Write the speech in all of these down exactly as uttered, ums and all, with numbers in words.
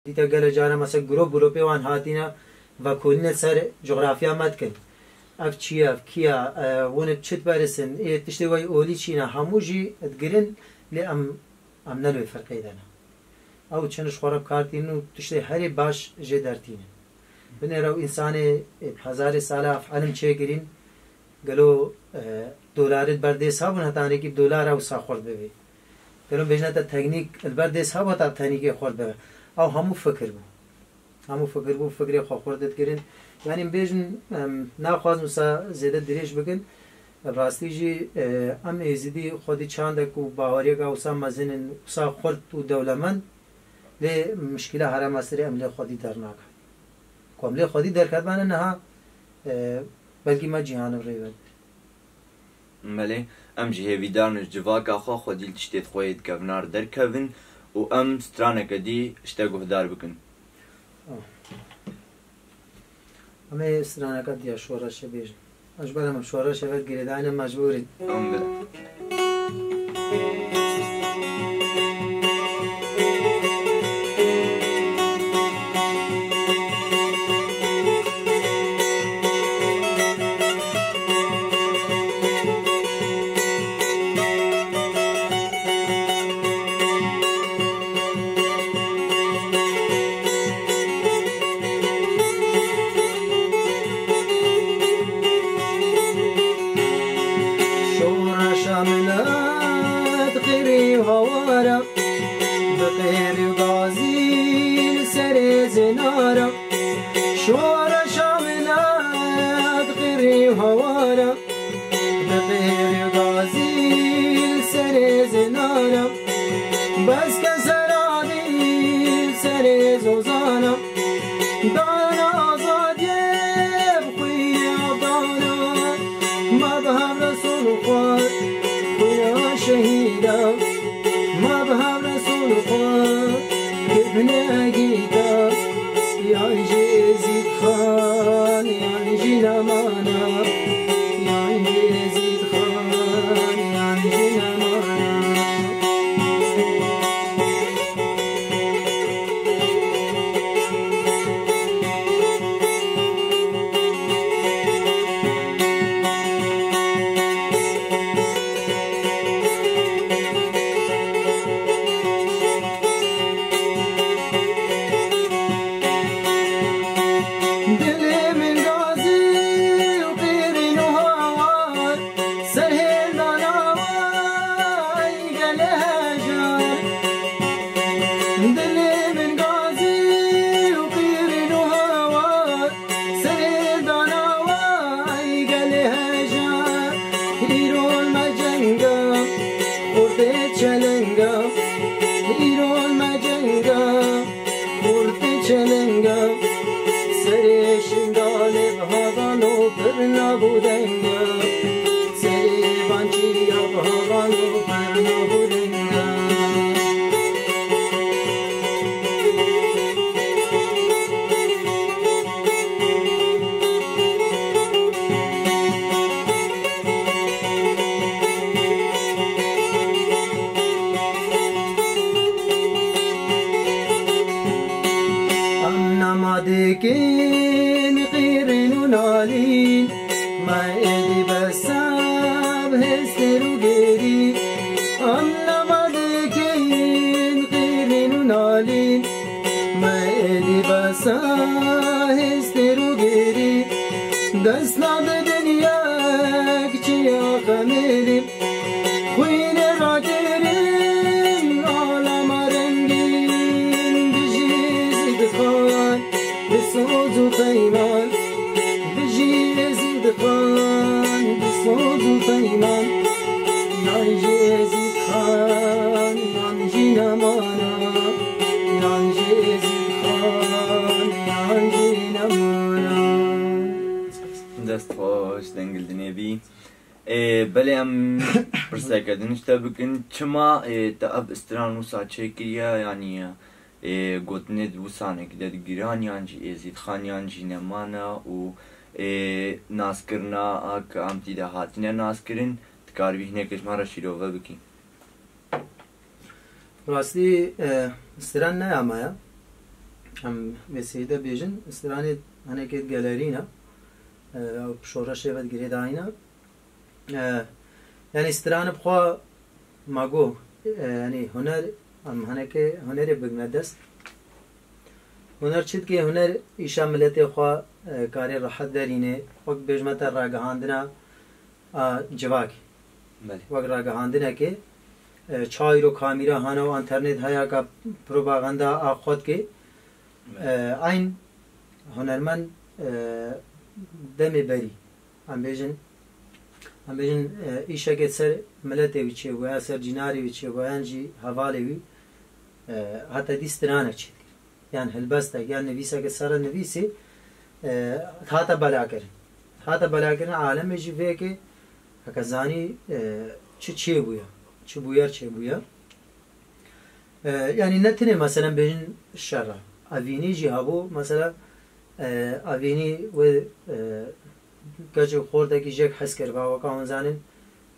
Dîte gele cara mesela grop gropê wan hatîne vekolîne ser coxrafya me dikin. Ev çi ye, ev kî ye, e, hûn bi çi diberesin, ê tiştê wey olî çî ne, hemû jî digirin, lê em, em ne li wê firqeyê de ne. Ew çin ji xwe re bi kar tînin û tiştê herê baş jê dertînin. Binêre ew însanê, e, hezarê sala ev elim çêkirîn, gelo, e, dolarê li ber dês hebûn heta nekî bi dolara wisa xurt bibê. Gelo bêjine te teknîk li ber dês hebû heta bi teknîkê xurt bibe. Ew hemû fikir bû. Hemû fikir bû, fikrê xwe xurt dikirin. Yanî em bêjin, em, naxwazin wisa zêde dirêj bikin. Bi rastî jî, e, em êzidî xwedî çandek û baweriyeka wisa mezin in, wisa xurt û dewlemend, lê mişkîla here mestirê em lê xwedî dernakin. Ku em lê xwedî derketibane niha, e, belkî me cîhanê rê vedin. Belê, em jî hêvîdar in ji civaka xwe xwedî li tiştê xwe yê di kevnar derkevin û em straneke dî ji te guhdar bikin. Em ê straneke diya şoreşê bêjin. Ez ji ber em şoreşê ve girêdayî ne mecbûr in. Em bile. Şoreşa milet qirî hawara, bi qêrî gazî li serê zinara. Şoreşa milet qirî hawara, bi qêrî gazî li serê zinara. Bes ke seradî li serê zozana. Dana azadiyê bi xwîna dana. Me bi hev re sol û xwar xwîna şehîda. Me bi hev re sol û xwar kirine gîta. Yan jî Êzîd Xan, yan jî Nemana. Yan jî Êzîd Xan, yan jî Nemana. Dilê min gazî û qîrîn û hawar, serhêl dana wey gelê hejar. Dilê min gazî û qîrîn û hawar, serhêl dana wey gelê hejar. Îro me cenga, xurtê çelenga. Îro me cenga, xurtê çelenga. Serê şingalê bi havan û pirna bû denga. Serê banciya bi havan û pirna bû denga. Em nema dikin qîrîn û nalîn, me êdî bes e bi hêstir û gêrî. Em nema dikin qîrîn û nalîn, me êdî bes e hêstir û gêrî. Dest nadidin yek çiya xemêlî. Xwînê rakirin alama rengîn, bijî Êzîd Xan, bi soz û peyman. Bijî Êzîd Xan, bi soz û peyman. Yan jî Êzîd Xan, yan jî Nemana. Yan jî Êzîd Xan, yan jî Nemana. Dest xweş, dengildinê bî. Ê, belê em pirseke din ji te bikin. Çima, ê, te ev stran wisa çêkiriye? Yanî, ê, gotinê di wisanekî de digiran, yan jî Êzîd Xan, yan jî Nemana û, ê, naskirina a ku em tî de hatine naskirin, dikarî wî hinekê ji me re şîrove bikî? Rastî, e, stran ne ya me ya. Em vê sêde bêjin, stranê henekê gelerî ne, e, ew şoreşê ve girêdayî ne. E, yanî stran bi xwe ma got, e, yanî huner, em henekê hunerê bigme dest. Huner çi dike? Huner îşa miletê xwe, e, karê rehet derîne, wek bêjme te ragihandina a civakê. Belê. Wek ragihandinekê, e, çayro kamîra hene û înternet heye ka propaganda a xwe dike. Belê. E, eyn hunermend, e, demê berî. Em bêjin, em bêjin, e, îşekê ser miletê wî çêbû, ya ser cînarê wî çêbû, yan jî hevalê wî, e, heta dî stranek çêdikir. Yan helbestek, yan nivîseke sere nivîsî, e, hate belakirin. Hate belakirin, alemê jî vê yekê heke zanî, e, çi çêbûye, çi bûyer çêbûye. E, yanî ne tenê meselen bêjin şer e. Evînî jî hebû, mesela, e, evînî wê, e, keçê xortekî jek hez kiriba, weka hûn zanin,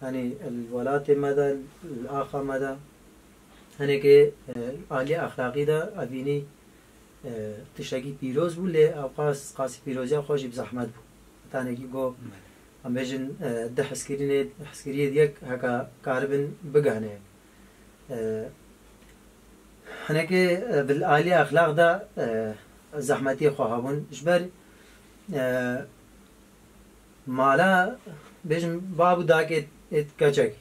yanî li welatê me de, li axa me de, hinekê, e, aliyê exlaqî de evînî, e, tiştekî pîroz bû, lê ewqas qasî pîroziya xwe jî bi zehmet bû. Hetanekî got, em bêjin, e, di hezkirinê, hezkiriyê yek heke karibin bigihne. E, hinekê, e, bi aliyê exlaq de, e, zehmetiyê xwe hebûn. Ji ber, e, mala, bêjim, bab û dakê ê keçekî.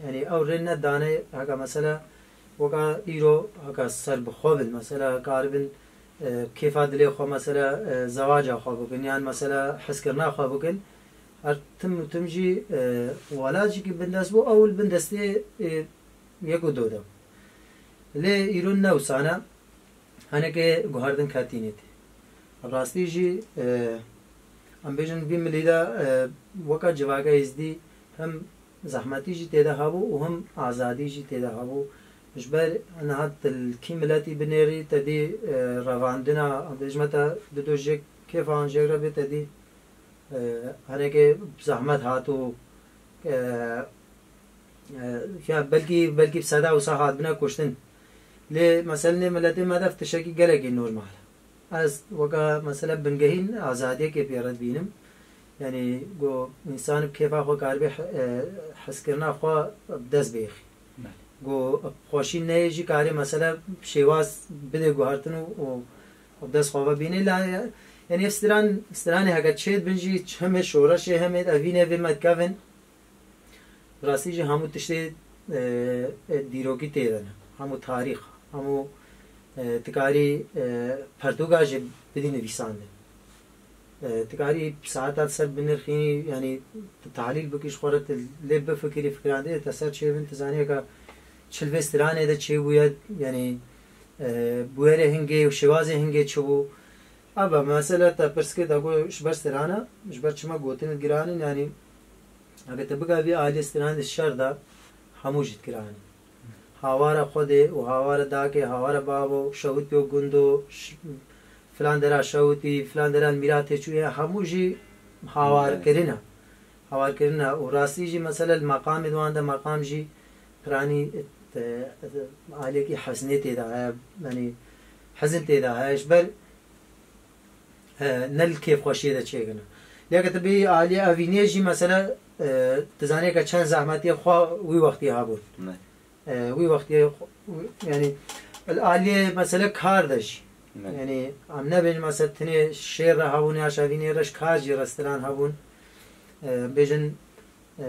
Yanî ew rê nedane, heke mesela, weka îro, heke ser bi xwe bin, mesela, karibin, e, kêfa dilê xwe, mesela, e, zewaca xwe bikin, yan, mesela, hezkirina xwe bikin. Her tim û tim jî, e, welat jî ki bindest bû, ew li bin destê, e, yek û do de bû. Lê îro ne wisa ne, hinekê guherdin ketînê tê. Rastî jî, e, em bêjin vî milî de, e, weka civaka êzdî hem zehmetî jî tê de hebû û hem azadî jî tê de hebû. Ji ber niha tu li kî miletî binêrî, te dî, e, revandina, em bêjme te dido jek kêfa an jek re bê te dî, e, hinekê zehmet hat û, e, e, ya belkî, belkî bi seda wisa hatibine kuştin. Lê meselê miletê me de tiştekî gelekî normal e. Ez weka mesela bingehîn azadiyekê pê re dibînim. Yanî ku însan bi kêfa xwe karibe he-, e, hezkirina xwe bi dest bêxî. Belê. Ku xweşî neyê jî karê mesela şêwaz bidê guhertin û, û, û dest xwe ve bînê. La, yanî ev stran, stranê heke çêdibin jî hemê şoreşê, hemê evînê vê me dikevin. Rastî jî hemû tiştê, e, e, dîrokî tê de ne. Hemû tarîx, hemû, e, tu karî, e, pertûka jî bidî nivîsandin. E, tu karî saeta ser binirxînî, yanî tu tahlîl bikî ji xwe re, tu lê bifikirî, fikirandê te ser çêbin, tu zanî ka çi li vê stranê de çêbûye, yanî, e, bûyerê hingê û şêwazê hingê çi bû. Ava, mesela te pirs kir, te got ji ber strana, ji ber çima gotin giran in, yanî Heke te bigavî aliyê stranê şer de hemû jî dikiranî. Hawara Xwedê û hawara dakê, hawara bavo, şewitiyo gundo, ş-, filan dera şewitî, filan dera li mîratê çûye, hemû jî hawarkirin e. Hawarkirin e. Û rastî jî mesela li meqamê di wan de meqam jî piranî, e, e, aliyekî hezinê tê de heye, yanî hezin tê de heye. Ji ber e, ne li kêfxweşiyê de çêkin e. Lê heke tu bêyî aliyê evîniyê jî mesela, e, tu zanî ke çend zehmetiyê xwe wî wextî hebûn. Ne. E, wî wextî xwe, wî, yanî, li aliyê mesela kar de jî. Ne. Yanî, em nebêjin mesela tenê şêr re hebûn ya şevînê re ji kar jî restiran hebûn. E, bêjin, E,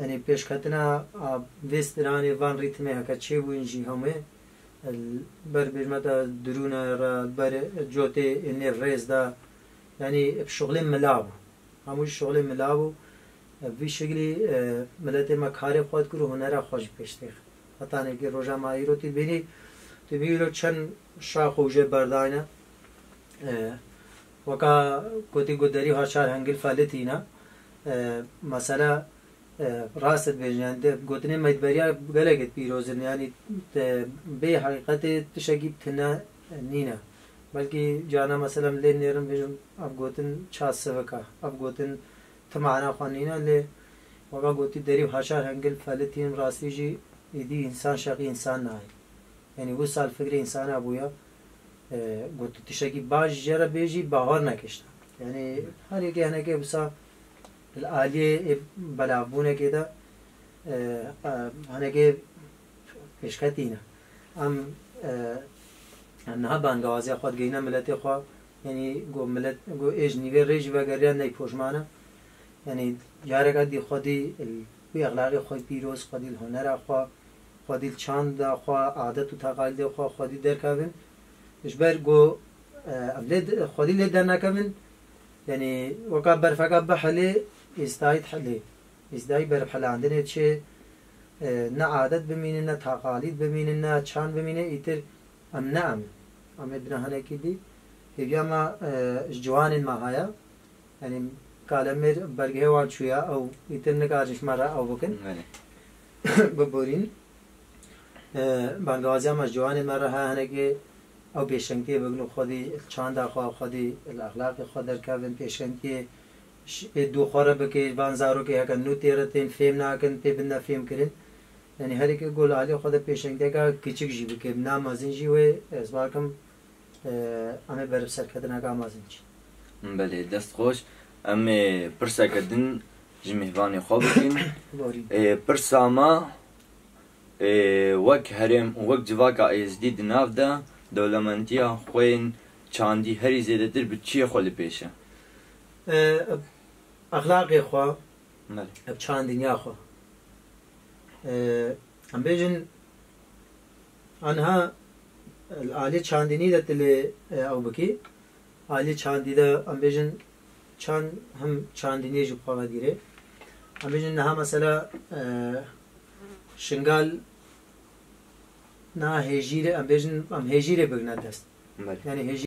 yanî pêşketina a vê stranê van rîtmê heke çêbûyîn jî hemû, e, ber bêjme te dirûne re, ber cotê ênê rêz de, yanî bi şuxlê mila bû. Hemû jî şuxlê mila bû. E, vî şiklî, e, miletê me karê xwe dikir û hunera xwe jî pêş têx. Hetanekî roja ma îro tê bînî, tê bî îro çend şax û jê berdayne. E, weka gotî ku derî ha çar hengil felitîne. E, mesela, e, rast dibêjin, yani, de, gotinê me beriya gelek pîroz in, yani, te, bê heqîqetê tiştekî tune nîne. Belkî cana, mesela, em lê nêrin bêjin, ev gotin ça sivik e, ev gotin ti mana xwe nîne, lê weka gotî derî haşar hengil felitîn, rastî jî êdî însan şeqî însan nayê. Yanî wisa li fikrê însana bûye. E, got tu tiştekî baş jê re bêjî, bahar nekişte. Yani her yekê hinekê wisa li aliyê ê belavbûnekê de, e, e, hinekê pêşketî ne. Em, e, em niha bangawaziya xwe digihîne miletê xwe, yani got milet, got ê ji nîvê rê jî vegeriya ney poşmane. Yani careka dî xwedî li wî exlaqê xwe pîroz, xwedî li hunera xwe, xwedî li çanda xwe, adet û teqalîdê xwe, xwedî derkevin. Ji ber ku, e, em lê di-, xwedî lê dernekevin, yani weka berfeka bihilê, îstayî dihilê. Îstayî berfhilandinê çê, e, ne adet bimînin, ne teqalîd bimînin, ne çand bimîne, îtir em ne em. Em ê bina hinekî dî. Hêviya me, e, ji ciwanên me haya. Yani kalemêr bergehê wan çûya, ew îtir nikarin ji me re ew bikin. Belê. Biborîn. E, bangawaziya me ji ciwanê me re ha hinekê ew pêşengtiyê bikin û xwedî li çanda xwe, xwedî li exlaqê xwe derkevin, pêşengtiyê ş-, ê dû xwe re bike, van zarokê heke nû tê re tên fêm nakin, pê bidine fêm kirin. Yani herêke gol aliyê xwe de pêşengtiyeke kiçik jî bike, na mezin jî wê ez bakim, e, em ê ber bi serketineka mezin çin. Belê, dest xweş. Em ê pirseke din ji mêvanê xwe bikin. Borî. Ê, pirsa me, ê, wek herêm û wek civaka Êzdî di nav de dewlementiya xwe yên çandî herî zêdetir bi çiyê xwe li pêş e? Ê, exlaqê xwe, Belê. Ev çandiniya xwe. Ee, em bêjin, anha, e, alî çandinî de tu lê, e, ew bikî. Alî çandî de em bêjin çand hem çandiniyê jî bi xwe ve dîrê. Em bêjin niha mesela, e, Şingal niha hêjîrê, em bêjin em hêjîrê bigirine dest. Belê. Yani hêjî